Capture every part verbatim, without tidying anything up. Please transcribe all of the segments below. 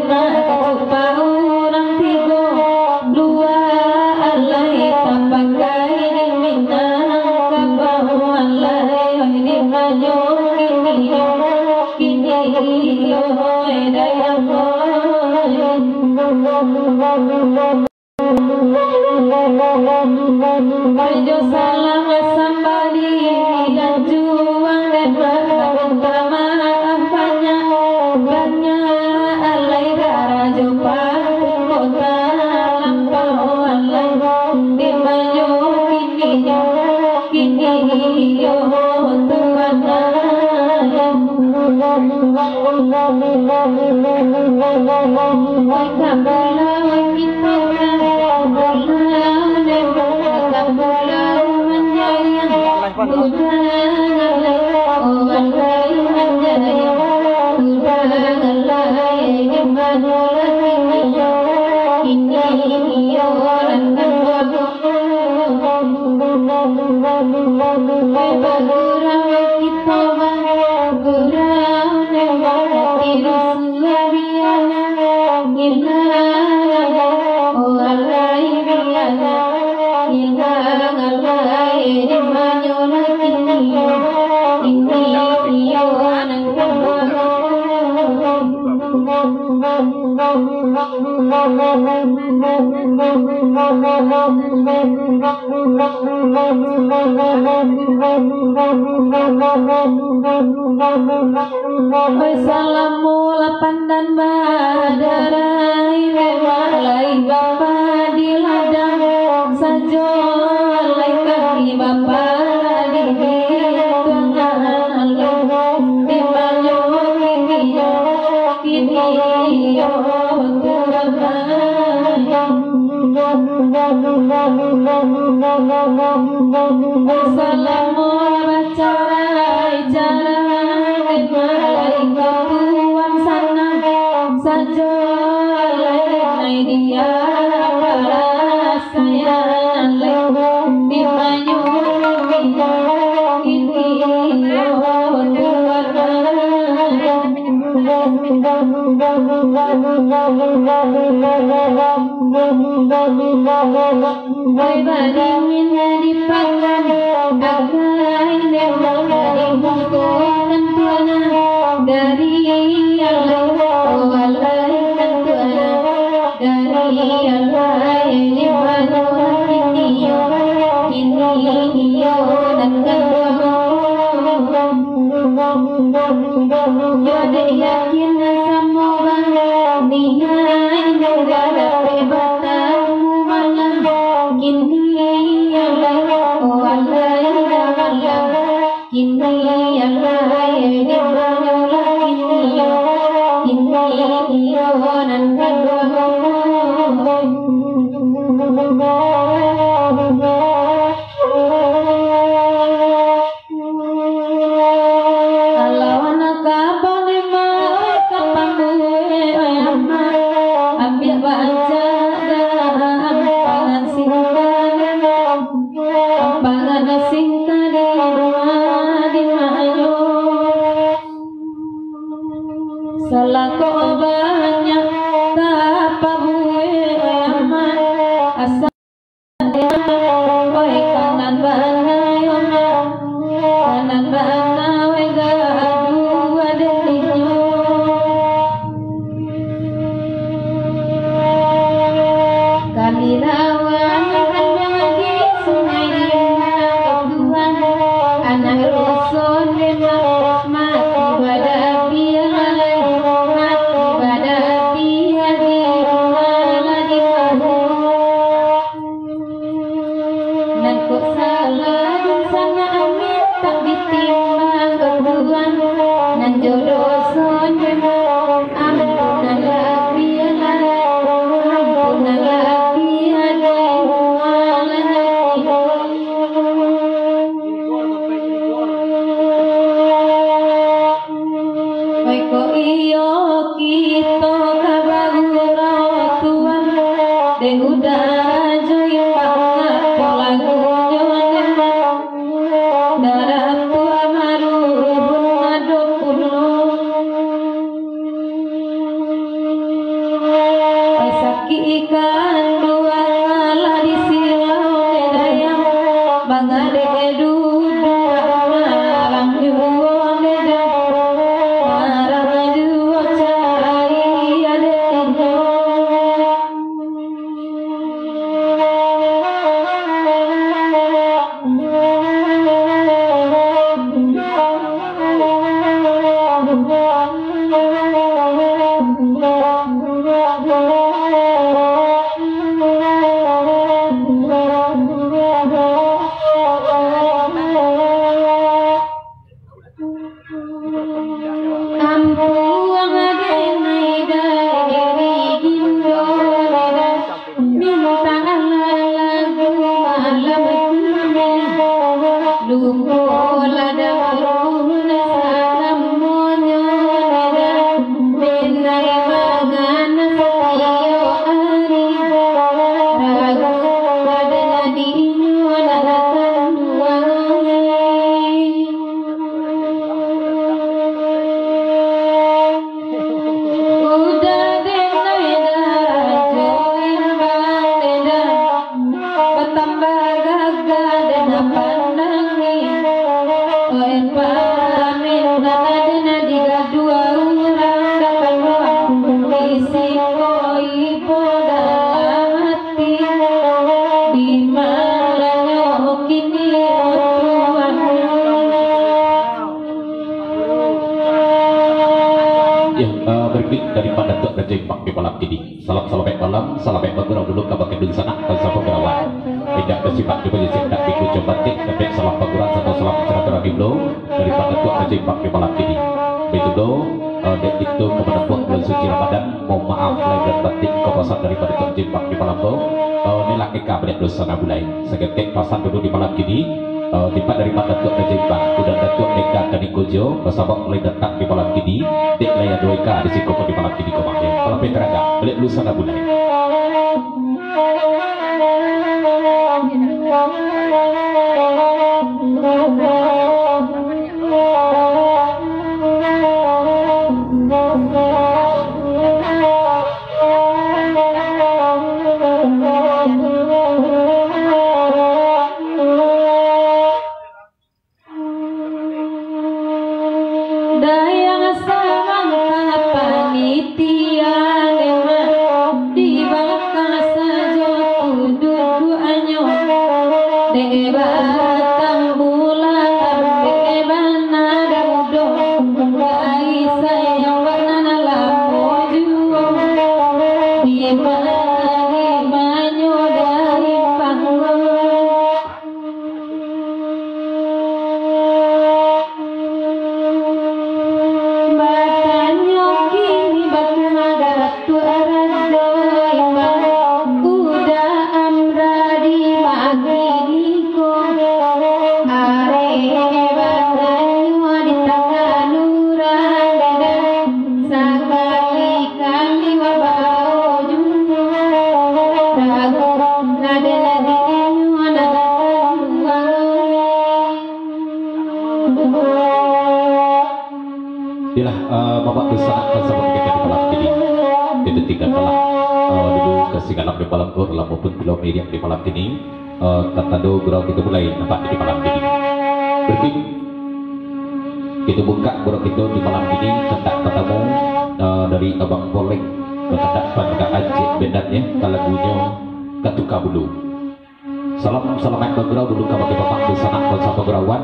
Urang tigo, dua alai tapakai di Minangkabau, alai di Banyu kini, kini iyo dayah. Rajo salam sambali, dan juang dek maaf, minta maaf banyak, banyak alai, rajo panggung kota lampau alai, di Banyu kini, kini iyo tuan ayah. Salamu lapan dan badarai, memang lai bapa di ladang sajo, lai kami bapa di tangah alam. Di Banyu kini, kini iyo tuan ayah. Salamu bacarai-carai, malaikat tuan sanang sajo, lai dia parasaian, lai di Banyu kini, kini iyo tuan ayah. Oi, badingin di pakan, agai memang dari bungkukan tuana, dari alai, oh alai kan tuana, dari alai di Banyu kini iyo, kini iyo nan kaduo. Yo dek yakin samo bana, niaik nan ka dapek batamu malam. Kini alai, oh alai dah malam. Kini alai di Banyu lah kini iyo, kini iyo nan kaduo. Kalau anak abang lima, oi ka pambuek, oi amak, ambiak bacak dah, ampangan singkali, ampangan singkali, rumah di Manyu. Salako banyak ka pambuek, oi amak, asa Oi, kanan bana yo, kanan bana we, gaduah dek inyo. Kami lawan anak di Sungai Lima, Tuan, anak rusun memang mati badapi alai, mati badapi adi, malah di pahu. Nan kok salah dunsanak, mintak ditimbang ka Tuan. Nan jo doso nyo, ampunanlah pian, ampunanlah pian, dek mualah nyo. Oi, kok iyo kito ka bagurau, Tuan, dek udah jo imbang, apo lagunyo, darah tu amaru bun mado pulo. Ikan dua lah di silau dek dayang, bangadek duduak marang juo dek dayang, marang juo cahaya dek inyo. Ampuang denai dai eri gindo dai, mintak lagu malam kini. Lupo lah daun sakamonyo dai, denai mangana satio ari. Ragu pada dinyo lah kanduang. Udah dendai darajo embang dendai, batambah gagah dendai pandangi. Oi pamin, nan aden digaduah urang dapat doang, di siko ibo dalam ati. Di mananyo kini Tuhan? Ya, eh, berikut dari Pak Datuk Raja Imbak di malam kini. Salam salamaik malam, salamaik bagurau dulu ka bakeh dunsanak, ka sapo gurawan. Indak basifat di posisi indak dikucung batik, tapi salam bagurau sato salam silaturahmi dulu dari Pak Datuk Raja Imbak di malam kini. Baitu dulu, eh, dek itu ka manampuah bulan suci Ramadan, mohon maaf lahir dan batin, kawasan dari Pak Datuk Raja Imbak di malam tu. Eh, inilah eka baliak dunsanak bulai. Saketek pasan dulu di malam kini, eh, tipak dari Pak Datuk Raja Imbak, Udan Datuk Deka Kaniko Jo, basabab mulai datang di malam kini, dek lai ado eka di siko di malam kini ko mah. Kalau pe taragak, baliak dunsanak bulai. Dayang samantang panitia, di balakang sajo tu duduaknyo. Dek batang bulan, dek banada mudo, gai sayang bana lamo juo. Di ma-, di manyo dari panggung. Batanyo kini bakeh madatu arajo imam, Uda Amra di makini ko. Areh batanyo di tangan urang dada, sakali-kali wak bao juo, ragu nade-nade inyo nak kanduang. Iyolah, eh, Bapak Dusanak dan sahabat kita di malam kini. Kita tinggalkanlah, eh, dulu ka sigalam di malam ko, lamo pun bilo miriang di malam kini. Eh, tatando gurau kito mulai nampak di malam kini. Berikut, kito bukak gurau kito di malam kini, kandak partamo, eh, dari Abang Poleng, kandak panagak Aceh bendanyo, ka lagunyo Katuka Bulu. Salam salamaik bagurau dulu kabake Bapak Dusanak bansa pagurauan.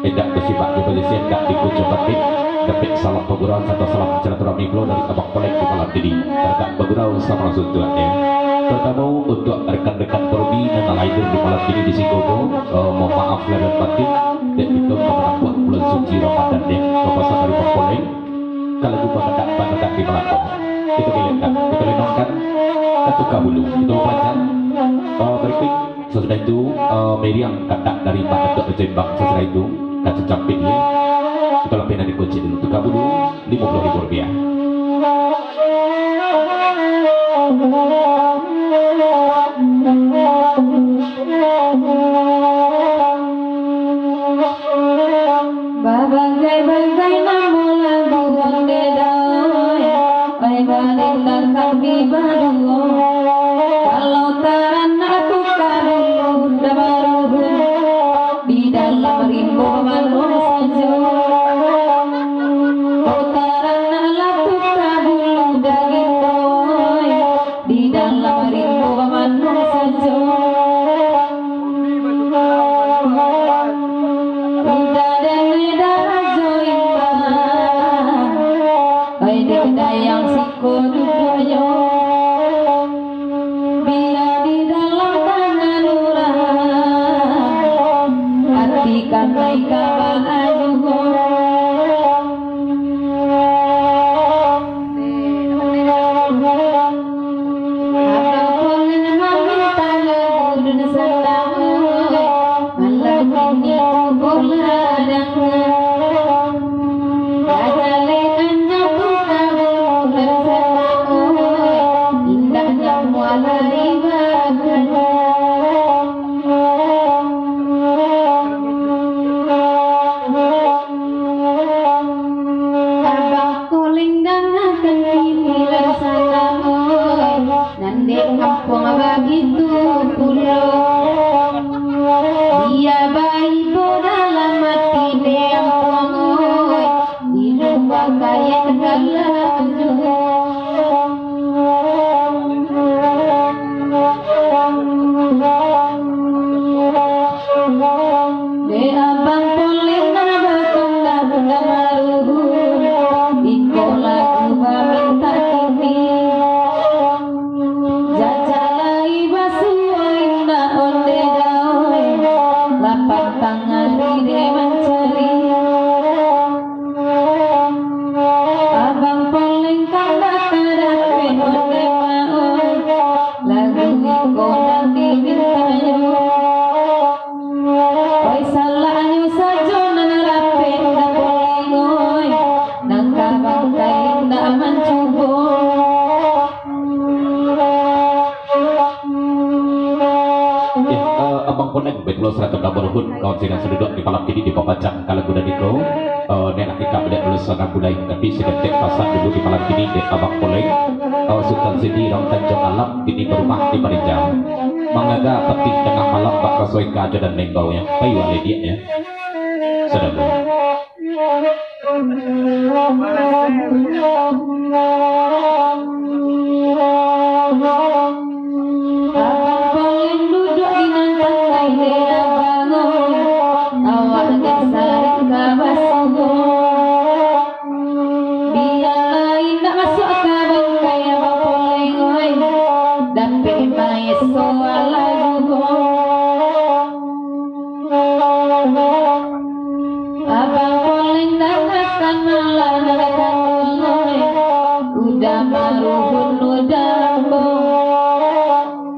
Indak basifat di posisi indak dikucung batik. Dapek salam pagurauan sato salam silaturahmi pulo dari Abang Poleng di malam kini. Taragak bagurau samo suntuak, ya. Tarutamo untuak rekan-rekan parodi nan lah hadir di malam kini di siko ko, eh, mohon maaf lahir dan batin, dek kito ka manampuah bulan suci Ramadan, ya. Kapasan dari Abang Poleng, ka lagu bakandak-bakandak di malam ko. Kito gelengkan, kito lenongkan, Katuka Bulu. Kito bapajan, eh, berikut. Sasudah itu, eh, miriang kandak dari Pak Datuk Raja Imbak. Sasudah itu, kaca campit, ya. Kito lapeh nan dikuncik dulu. Tuka Bulu, limo puluah ribu rupiah. Babagai-bagai namo lagu onde doi, pai balintang kami baduo. Ai dek dayang siko duduaknyo, bia di dalam tangan urang, ati kanai ka baa juo. Abang Poleng maminta lagu dunsanak, malam ini cubolah danga. Raja Lehan jatuh ka bulan sanak, indahnyo mualari bakana. Abang Poleng dangakan kini lah sanak, nan dek ampuang bagitu pulo. Bia baibo dalam ati dek ampuang, di lua kayek dalam juo. Dek Abang Poleng nan bakandak maruhun, iko lagu bamintak kini. Jaja lai basuo indak ondeh dao, lapang tangan dek mancari. Abang Poleng kandak ka dapek ondeh mah, lagu iko nan dimintaknyo. Oi, salahnyo sajo nan rapek Abang Poleng, oi, nan ka bangkai indak mancubo. Eh, eh, Abang Poleng, baik pulo sarato ka baruhun, kawan sidang saduduak di malam kini dipapacang ka lagu nan iko. Eh, nek lah kita maliek dulu sanang bulai, tapi saketek pasan dulu di malam kini dek Abang Poleng. Eh, Sutan Sidi Rang Tanjuang Alam, kini barumah di Marinjau. Mangaga pati tangah malam, bak raso ika jo dan lenggau, yo. Payu alai diak, yo. Sadang. Abang Poleng duduak di nan tangkai dek abang, awak dek sarik ka basuo. Bia lai indak masuak ka bangkai Abang Poleng, oi, dapek maeso alah juo. Abang Poleng dangakan malah nan kanduang, oi, udah maruhun udah ambo.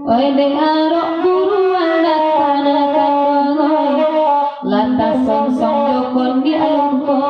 Oi, dek arok buruan datang nan kanduang, oi, lah tasongsong jo kondiak luko.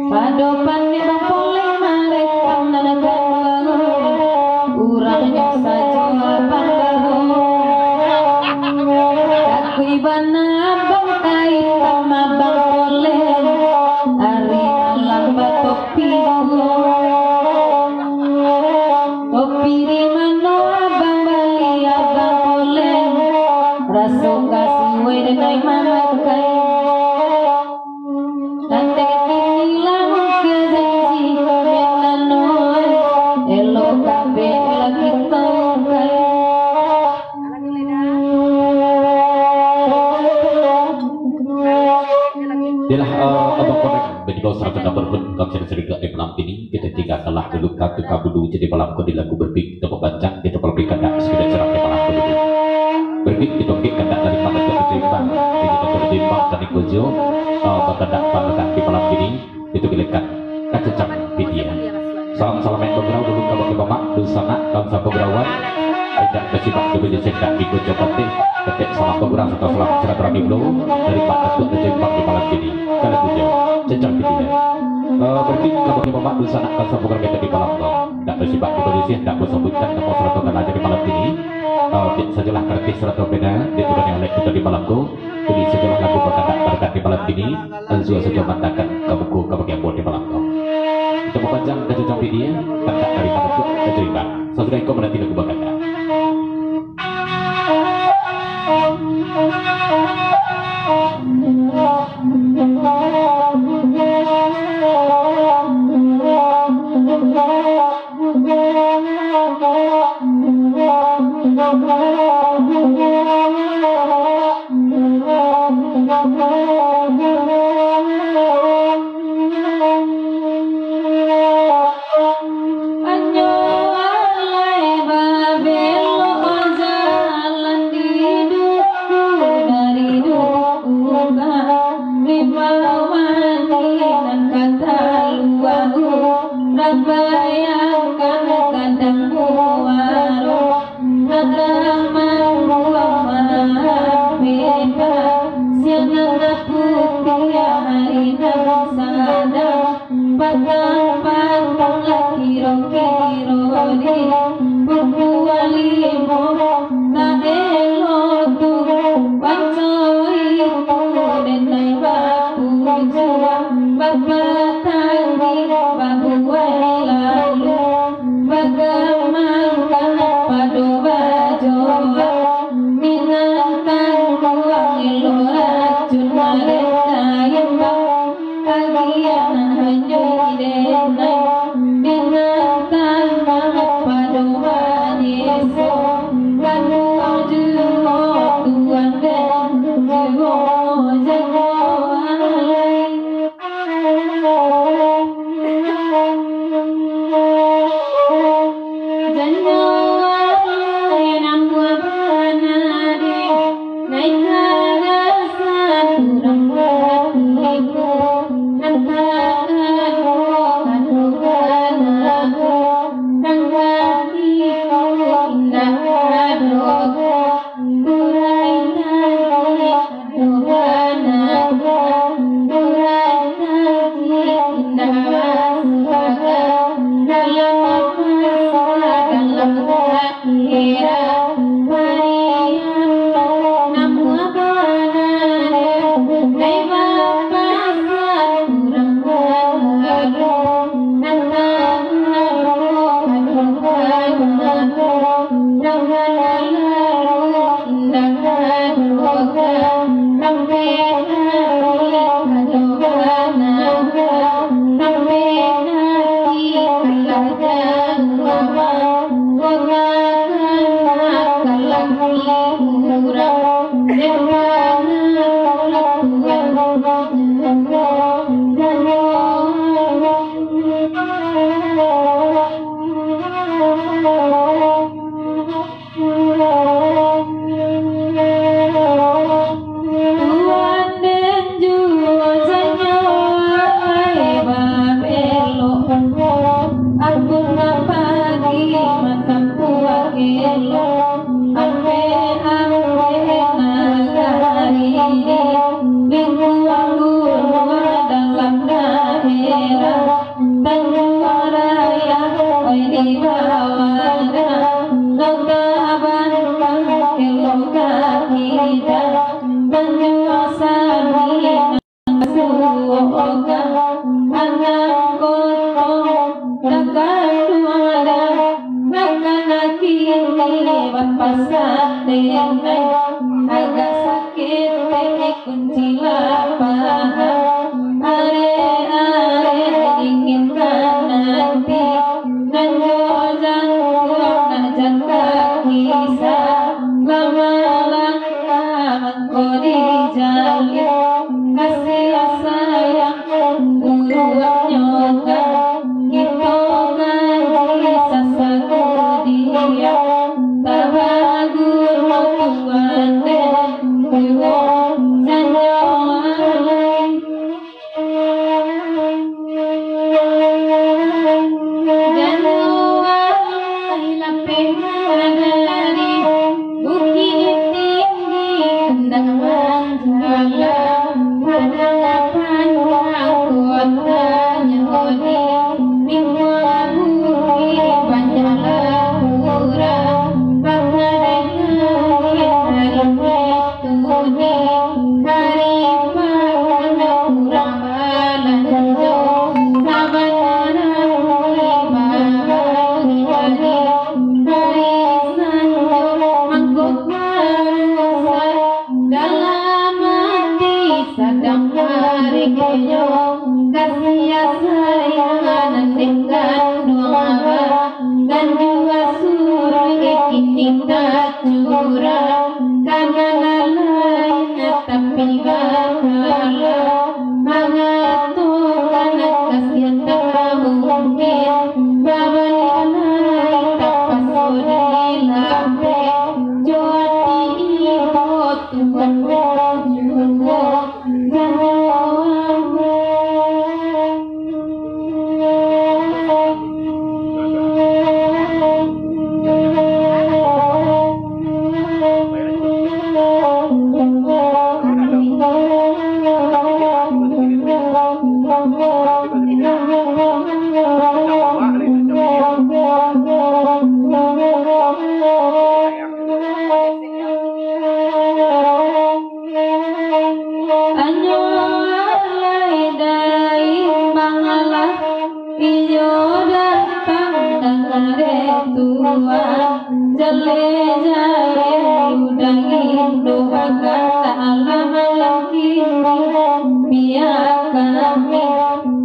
Pado pandai Bang Poleng marekam nan gaduang, urangnyo sajo abang baru. Takui bana abang kai sama Bang Poleng, ari malam batopi duo. Kopi di mano abang bali, Abang Poleng? Raso ka suwe denai mamakai. Tanteh kini lah mungkin janji, menan oi, elok kabeh lah kito kai. Yalah, eh, Abang Poleng, bagi dosa kena berhut, kau cari cerita di malam ini. Kita tinggalkanlah dulu kata kabulu, jadi malam ko di lagu berbik, kita pembancang, kita pelebih kandak, sekedar cerah di malam ko dulu. Berbik, kita bukit kandak dari mana tu, kita imbang, kita Timbang tadi kujo, eh, bakandak panakan di malam kini, itu gilekan kacacang pitia. Salam salamaik bagurau dulu kabake mamak, dunsanak, kawan sapagurauan. Indak basibak di baju sendak di kujo patih, ketek salam bagurau sarato salam silaturahmi pulo dari Pak Datuak Rajo Imbang di malam kini. Kalau kujo, cacang pitia. Eh, berarti kabake mamak, dunsanak, kawan sapagurauan kito di malam ko. Indak basibak di baju sendak, indak basabuikan namo sarato namo di malam kini. Eh, sajolah kartis sarato pena, di tuan yang lain kito di malam ko. Jadi, sajolah lagu bakandak barakat di malam kini, anzua sajo mandakan ka muko kabake ambo di malam ko. Kito bapanjang kacacang pitia, kandak dari Pak Datuak Rajo Imbang. Sasudah iko mananti lagu bakandak. Anyo alai babelok jalan di duku, dari duku ka Limau Manih nan ka taluahu, babayangkan kadang muaro. Alah mangguang malam bebas, siang nan putiah, ari nan sadang, patang-patang lah kiro-kiro di pukua limo. Tak elok tu, panco itu denai bapujuang, bapatangih, babuai lalu. Bagamangkan pado bajoa, minantang buang elo racun maredah imbang. Agiah hanyo denai, minantang pado badeso, kaduo juo tuan den juo janyo alai. Janyo alai namuah bana dek, naik ka dasan urang batipu, nan tagak kado bana ko, nan batipu indak kado ko, kurai tadi. Tuhan Allah, Tuhan Haji, indak masuk akal, dalam masa, dalam akhirat, Maryam, namuah bana dek, dai bapasan urang bahalu, nan tahalu, halu bahalu, nan halalu, indak kaduakan, sampai hari kaduakan, sampai hari kalah jauah, wamakan kalah hiburan, dek bana kalah Tuhan, jangan, jangan. Tuan den juo janyo alai babelok, angkun nan pagi matampuah elok, ampek-ampek nagari, lingkuang gunung dalam daerah Tanjuang Raya, oi di bawah dah, Kota Bangka, elok ka kita, Tanjuang Sami, Suoka, Anang Kotong, Takanduang dah, Nakana kini bapasah denai, agak sakik penik. Kunci lapangan, are-are dingin ka nanti, nan jo jangkuang nak jangka kisah, lama langkah mangko dijalin, kasih sayang buruaknyo ka, kito kaji sasago diam, tabagun tuan den juo, janyo Sadang hari koyo, kasih sayang nan dek ganduang abah, dan jua suruh kini tacurah, kana nan lain tapi bakala, mangatokan kasih tak mungkin, babaliak lai tapaso dilapeh, jo ati ibo Tuhan manjunjung. Anyo alai dai mangalah, iyo datang dari Tuhan. Jaleh-jaleh udah indu akan tak alam-alam kini. Biar kami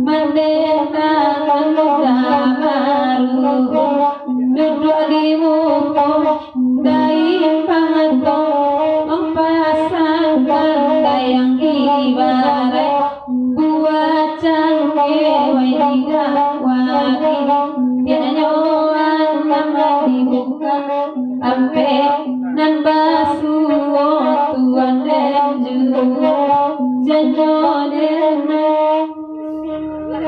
mandengarkan udah baru duduk di muko. Dai pangato mampasangkan dayang ibarat buah cangkeh wai di dakwah. Tiaknyo anam dibuka ampek nan basuo Tuhan den juo janyo den. Ya,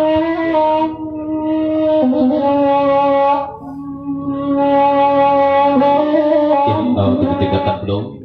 eh, untuk ditingkatkan belum?